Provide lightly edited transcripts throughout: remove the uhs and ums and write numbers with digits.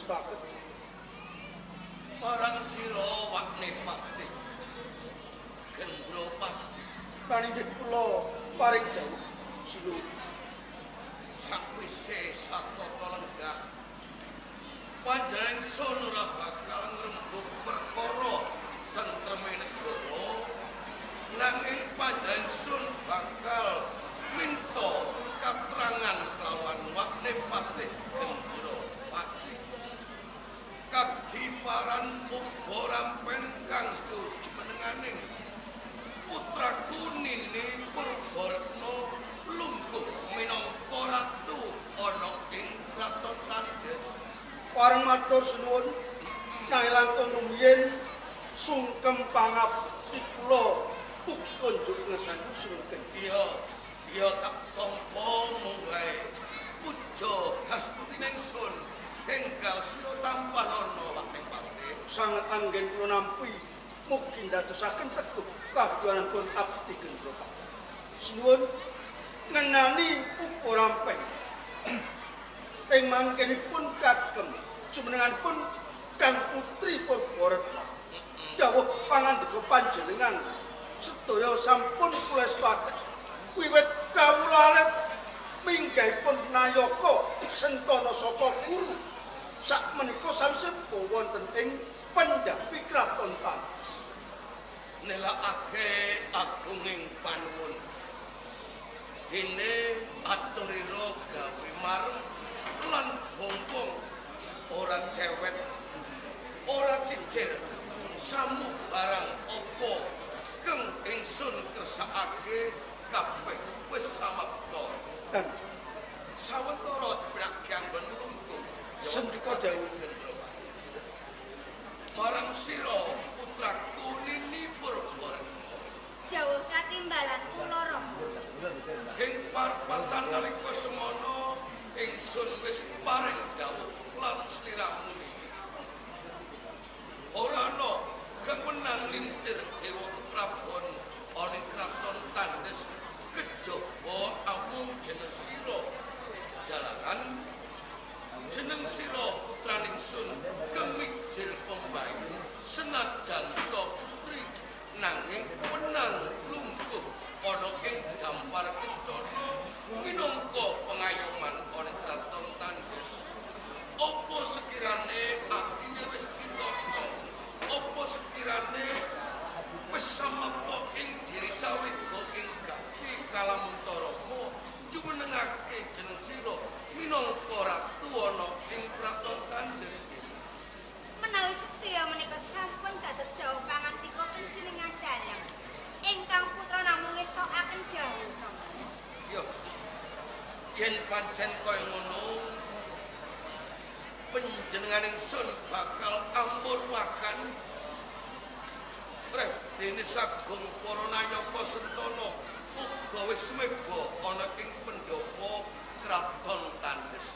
estakaken. Marang sira wakne Patih Gendropati. Paninggih kula paring dawuh sinuwun. Sakwise satata lenggah panjenengan sun ora bakal ngrembug perkara tentreme negara, nanging panjenengan sun bakal minta katrangan kelawan wakne Patih Gendropati. Kadiparan uga rampen kanggo jumenenganing putraku Nini Purbaretna lungguh minangka ratu ana ing Kraton Tandes. Pareng matur sinuwun, nanging langkung rumiyin sungkem pangabdi kula ugi konjuk ngersani sinuwun. Iya, iya tak tampa mung wae. Puja hastuti ningsun enggal sira tampanana wakne Patih. Sanget anggen kula nampi mugi ndadosaken teguh kaguyanipun abdi Gendropati. Sinuwun ngenani upa rampeng ing mangkenipun kagem jumenenganipun Kang Putri Purbaretna. Dawuh pangandika panjenengan sedaya sampun kula estuaken wiwit kawula alit minggahipun nayaka sentana saka guru sakmenika sampun wonten ing pendhapi Kraton Tandes. Nelakake agunging panuwun. Dene aturira gawe marem lan bombong ora cewet ora cicir samu barang apa keng ingsun kersakake kabeh wis samapta. Dan sawetara dipinake anggon lungguh sendika dawuh Gendropati. Marang sira putraku Nini Purbaretna. Dawuh katimbalan kula Rama. Ing parpatan nalika semana ingsun wis paring dawuh lan sliramu niki. Ora ana kang wenang lintir dewa keprabon ana kraton Tandes kejaba amung jeneng sira. Jalaran jeneng sira putraning sun kemijil pembayu senajan ta putri nanging wenang lungguh ana ing dampar kencana minangka pengayoman ana kraton Tandes. Apa sekirane atine wis ditata? Apa sekirane wis samapta ing diri sawega ing gati kalamuntarama jumenengake jeneng sira minangka ratu ana ing kraton Tandes? Menawi setya menika sampun dados dawuh pangantika panjenengan dalem ingkang putra namung ngestokaken dawuh Rama. Yo, yen pancen kaya ngono panjenengan ingsun bakal amurwakan reh dene sagung para nayaka sentana uga wis meba ana ing pendhapa Kraton Tandes.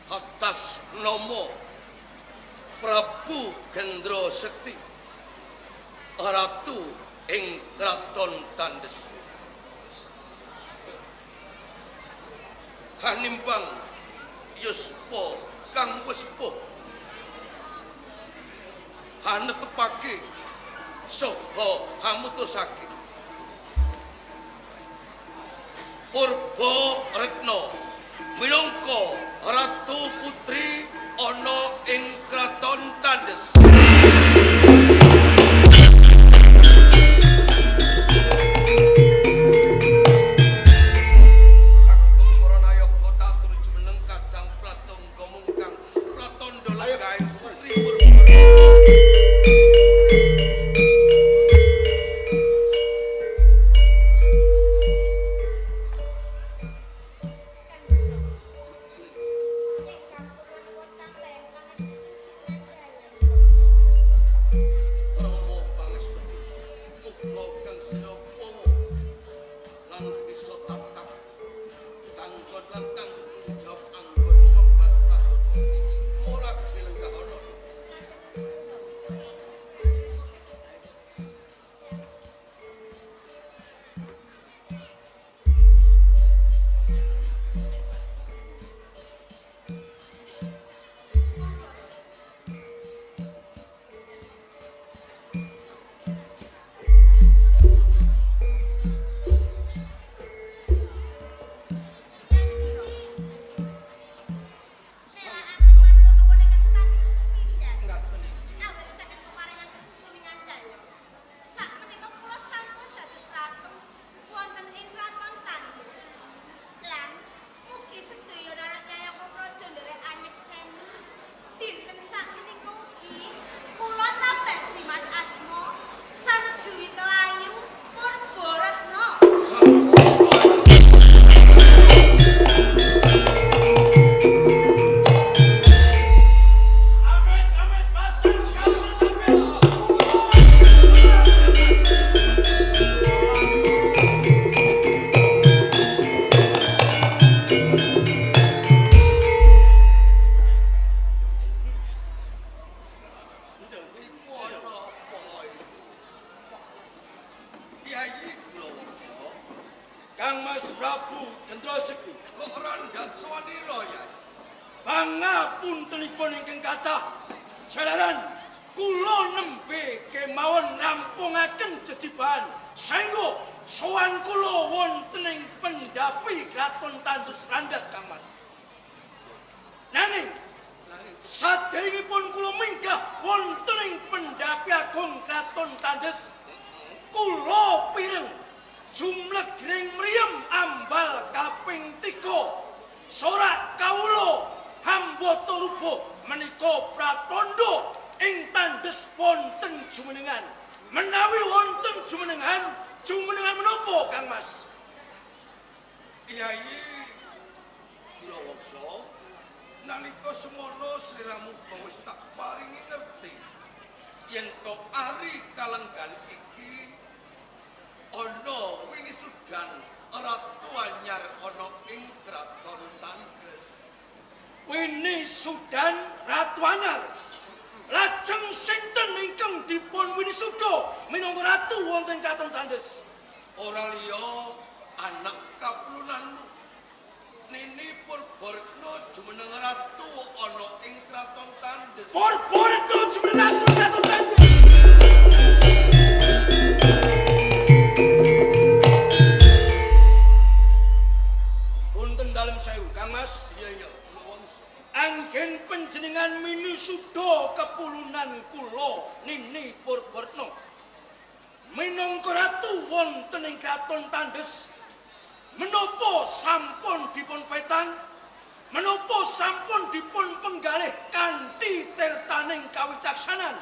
Atas nama Prabu Gendra Sekti, ratu ing Kraton Tandes, hanimbang yuswa kang wis sepuh hanetepake saha hamutusake Purbaretna minangka ratu putri ana ing Kraton Tandes. Sagung para nayaka tatur jumeneng kadang pratangga mungkang pratandha lenggahe putri Purbaretna. Ingkang putra nyuwun tambahan pangestu panjenengan dalem. Gendra Sekti. Kok ora ndak sawanira, Yai? Pangapuntenipun ingkang kathah jalaran kula nembe kemawon ngrampungaken jejibahan saengga sowan kula wonten ing pendhapi Kraton Tandes Randat Kang Mas. Nanging saderengipun kula minggah wonten ing pendhapi agung Kraton Tandes, kula pireng jumlegring mriyem ambal kaping 3 sorak kawula hambata rubuh menika pratandha ing Tandes wonten jumenengan. Menawi wonten jumenengan, jumenengan menapa Kang Mas? Yai Kilawangsa, nalika semono sliramu wis tak paringi ngerti yen to ari kalenggan iki ana winisudan ratu anyar ana ing Kraton Tandes. Winisudan ratu anyar. Lajeng sinten ingkang dipun winisuda minangka ratu wonten Kraton Tandes? Ora liya anak kapulunanmu Nini Purboretno jumeneng ratu ana ing Kraton Tandes. Purboretno jumeneng ratu Kraton Tandes. Punten dalem sewu Kang Mas. Iya iya, Wangsa. Anggen panjenengan minisuda kepulunan kula Nini Purboretno minangka ratu wonten ing Kraton Tandes, menapa sampun dipun petang, menapa sampun dipun penggalih kanthi tirtaning kawicaksanan?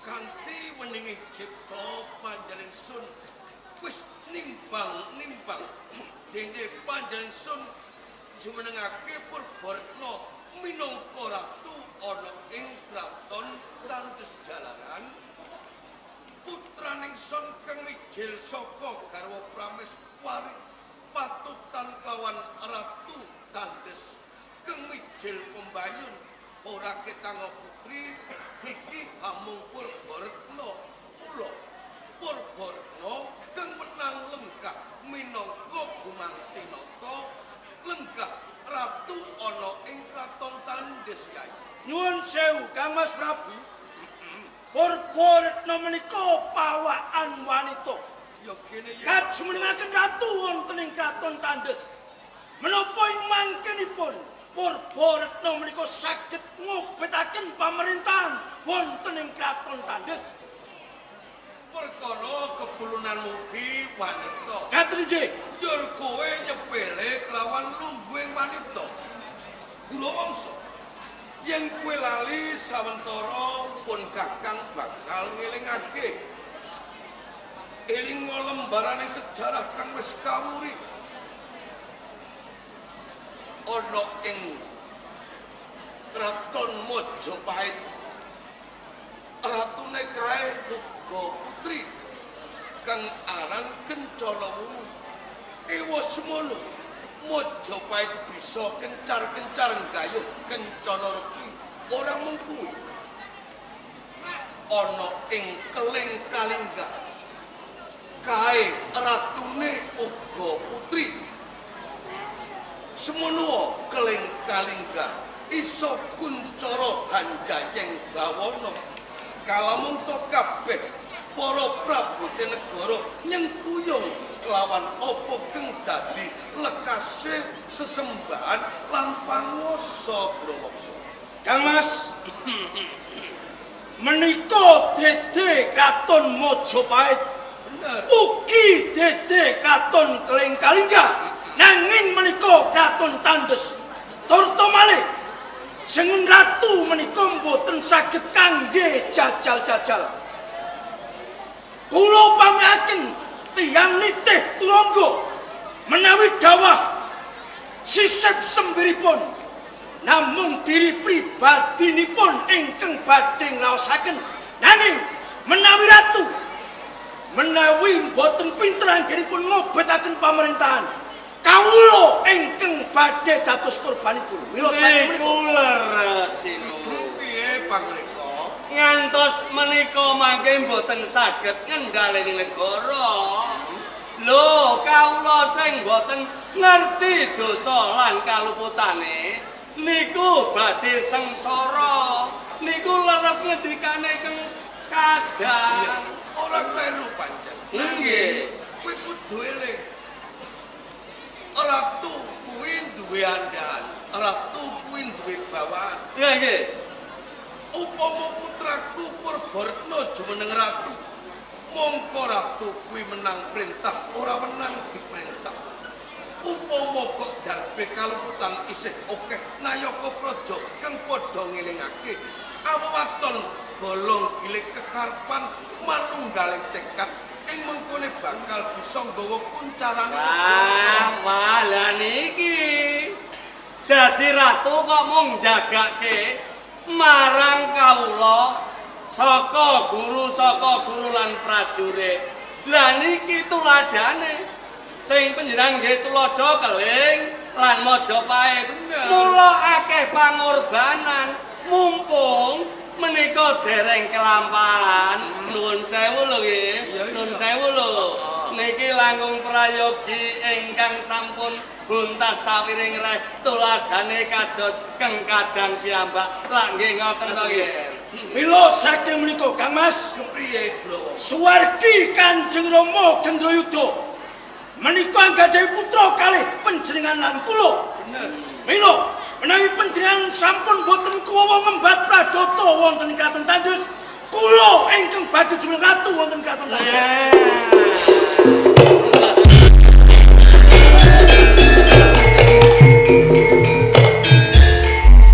Kanthi weningi cipta panjenengan sun wis nimbang-nimbang dene panjenengan sun jumenengake Purboretno minangka ratu ana ing Kraton Tandes jalaran putraning sun kang mijil saka garwa Prameswari patutan kelawan ratu Tandes kang mijil pembayun ora ketanga putri iki hamung Purboretno. Mula Purboretno kang menang lenggah minangka gumantinata lenggah ratu ana ing Kraton Tandes. Yai, Nyuwun sewu Kang Mas Prabu. Purboretno menika pawakan wanita ya kene ya kajumenengaken ratu wonten ing Kraton Tandes. Menapa ing mangkenipun Purboretno menika saged ngobetaken pamerintahan wonten ing Kraton Tandes? Perkara kepulunan mugi wanita. Ngaten nggih. Njur kowe nyepele kelawan lungguhing wanita. Kula wangsa, yen kowe lali sawentara pun kakang bakal ngelingake. Elinga lembarane sejarah kang wis kawuri. Ana ing Kraton Majapahit, ratune kae uga putri kang aran Kencana Wungu. Ewa semono Majapahit bisa kencar-kencar nggayuh kencana reki. Ora mung kuwi, ana ing Keling Kalingga kae ratune uga putri. Semono Keling Kalingga iso kuncara hanjayeng bawana. Kalamunta kabeh para prabote negara nyengkuyung kelawan apa kang dadi lekase sesembahan lan panguwasa Brawaksa. Kang Mas, menika dede Kraton Majapahit, Bener. ugi dede Kraton Keling Kalingga, nanging menika Kraton Tandes. Turta malih jeneng ratu menika mboten saged kangge jajal-jajal. Kula pamekaken tiyang nitih turangga menawi dawah sisip sembiripun namung diri pribadinipun ingkang badhe nglaosaken. Nanging menawi ratu menawi mboten pinter anggenipun ngobetaken pamerintahan, kawula ingkang badhe dados korbanipun. Mila saking Niku menika leres niku. Piye pangreka? Ngantos menika mangke mboten saged ngendhaleni negara. Lho, kawula sing boten ngerti dosa lan kaluputane niku badhe sengsara. Niku leres ngendikane Kang Kadang. Ora kleru pancen. Nggih. Kuwi kudu eling. Ratu kuwi duwe andhan, ratu kuwi duwe bawaan. Nggih, nggih. Upama putraku Purbaretna jumeneng ratu, mongko ratu kuwi menang perintah, ora wenang diperintah. Upama kok darbe kaluputan isih akeh nayaka praja kang padha ngelingake awaton golong gilik kekarepan manunggaling tekad ing mengkone bakal bisa nggawa kuncarane. Wah, wah, lah niki. Dadi ratu kok mung jagake marang kawula saka guru lan prajurit. Lah niki tuladane. Sing panjenengan nggih tuladha Keling lan Majapahit. Mula akeh pangorbanan mumpung menika dereng kelampahan. Nuwun sewu lho nggih. Nuwun sewu lho. Niki langkung prayogi ingkang sampun buntas sawiring reh tuladane kados Kang Kadang piyambak. Lak nggih ngoten to nggih. Mila saking menika Kang Mas, Kepriye Kurawa? Suwargi Kanjeng Rama Gendrayuda menika anggadhahi putra kalih panjenengan lan kula. Bener. Mila menawi panjenengan sampun boten kuwawa ngembat pradata wonten ing Kraton Tandes, kula ingkang badhe jumeneng ratu wonten Kraton Tandes.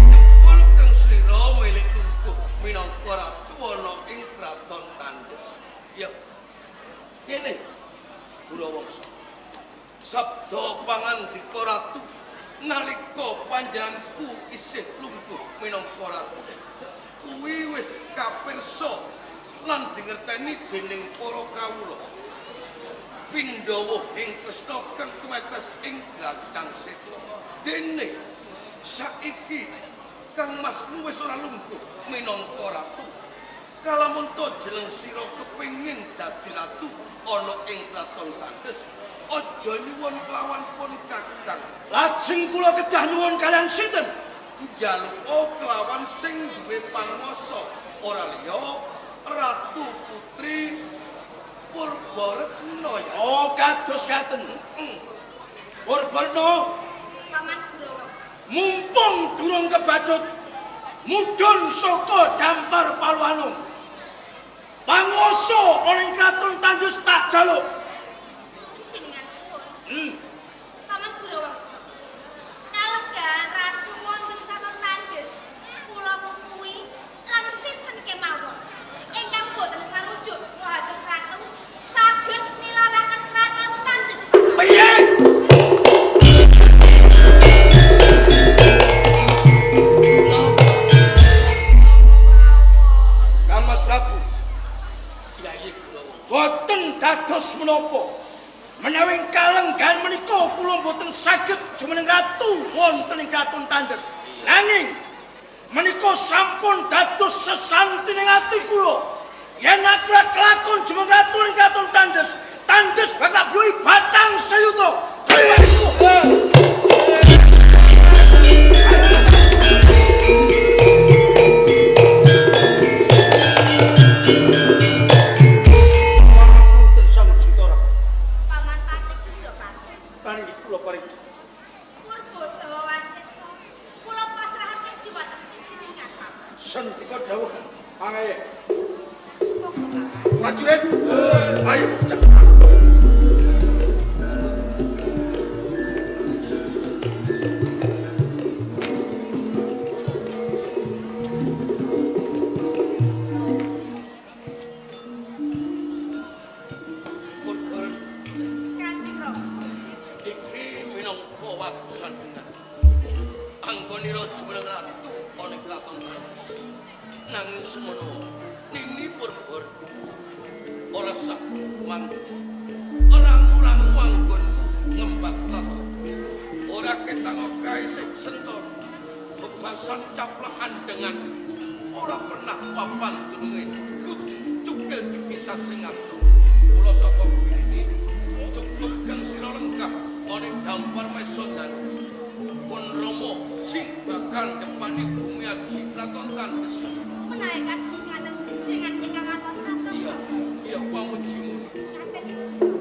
Jebul kang slira milik lungguh minangka ratu ana ing Kraton Tandes. Ya. Ngene. Kurawangsa. Sabda pangandika ratu nalika panjenenganku isih lungguh minangka ratu. Kuwi wis kapirsa lan dingerteni dening para kawula. Pindhawa ing Kresna kang tumetes ing Glancang Setra. Dene saiki Kang Masmu wis ora lungguh minangka ratu. Kalamunta jeneng sira kepengin dadi ratu ana ing Kraton Tandes, aja nyuwun kelawan pun Kakang. Lajeng kula kedah nyuwun kalian sinten? Njaluka kelawan sing duwe panguwasa, ora liya Ratu Putri Purbaretna ya. Oh, kados ngaten. Purbarna, Paman Gurawangsa. mumpung durung kebacut mudhun saka dampar Paluanum. Panguwasa ana ing Kraton Tandes tak jaluk. Panjenengan suwun. Paman Gurawangsa. Kalenggahan ratu wonten Kraton Tandes, kula kuwi lan sinten kemawon ingkang boten sarujuk kados ratu saged nilaraken Kraton Tandes, Paman. Piye? Kang Mas Prabu, Yayi Gurawangsa. boten dados menapa. Menawi kalenggahan menika kula boten saged jumeneng ratu wonten ing Kraton Tandes. Nanging menika sampun dados sesantining ati kula. Yen aku kelakon jumeneng ratu ing Kraton Tandes, Tandes bakal bluwi batang sayuta. Paman Patih kula Patih. Kula paring. Purba saha wasesa kula pasrahaken dhumateng panjenengan, Paman. Sendika dawuh pangaye. Sumangga, Paman. Prajurit, ayo cek. Purbaretna Kanjeng Rama. iki minangka watusan bener. Anggonira jumeneng ratu ana ing Kraton Tandes. Nanging semono Nini Purbaretna ora sah mangku. Ora ngurangu anggonmu ngembat ratu. Ora ketang kae sing sentor. Bebasan caplakan dengan ora pernah papan dununge kudu dicukil dipisah sing adoh. Kula saka kuwi cukil dampar maeso dalu. Pun Rama sing bakal ndepani bumi aji kraton Tandes. Menawi kados ngaten jenengan ingkang atos-atos. Iya, iya pamuji ngono. Ngaten.